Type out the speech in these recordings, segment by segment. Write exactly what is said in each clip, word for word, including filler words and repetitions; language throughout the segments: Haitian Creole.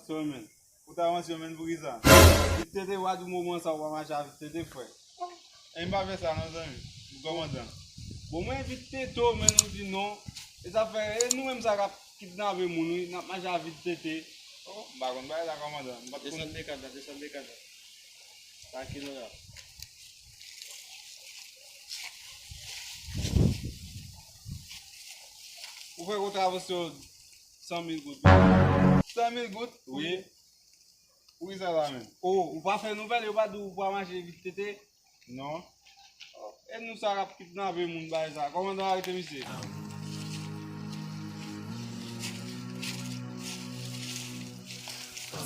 Sou men. Ou ta manti yo menm pou kisa? Vit tete, w a di moman sa ou pa mache a vit tete, frè. E m pa fè sa non, zanmi. Kòmandan. Bon, mwen vit tete w, men ou di non. E sa fè, e nou menm sa k ap kidnape moun, wi, n ap mache a vit tete. Oh, m pa konn bagay la, kòmandan. M pa t konn. Desann de kad la, desann de kad la. Sa ki nou la. Ou fè kontravansyon san mil goud. San mil goud? Wi. Poukisa la menm? Oh, ou pa fè nouvèl, yo pa di w ou pa mache vit tete? Non. Oh, e nou sa k ap kidnape moun bay sa. Kòmandan arete misye.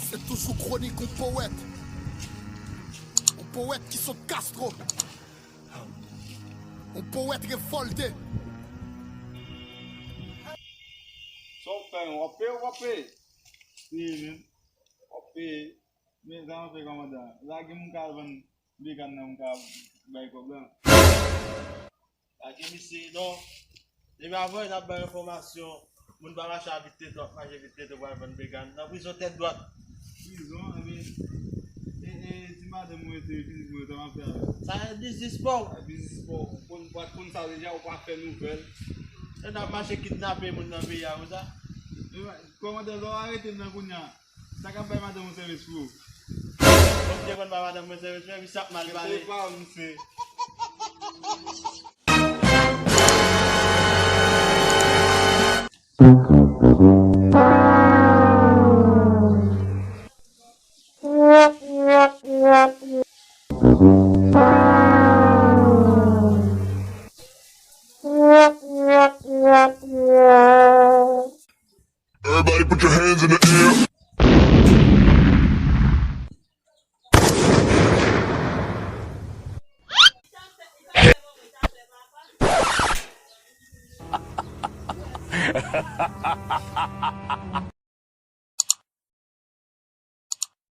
Se toujou kwonik yon powèt. Yon powèt ki sot Castro. Yon powèt revòlte. Sa w fè, w ap peye, w ap peye. Peye, men. W ap peye. Men sa w fè, kòmandan. Lage m ka vann Began nan m ka bay kòb la. Lage misye non. Depi avan n ap bay enfòmasyon, moun pa mache a vit tete, w ap mache vit tete, w al vann began nan prizon tèt dwat. Prizon, epi, e, e, ti madanm mwen se biznis mwen, sa m ap fè avè l? Sa e biznis pa w. A biznis pa w. Ou konn, ou pa t konn sa deja, ou pa fè nouvèl. E n ap mache kidnape moun nan peyi a konsa. E, kòmandan, lè w arete m nan kounye a, sa k ap bay madanm ou sèvis pou ou? Bon, m te konn bay madanm mwen sèvis, men misye ap mal pale. Se pa misye. Everybody put your hands in the air.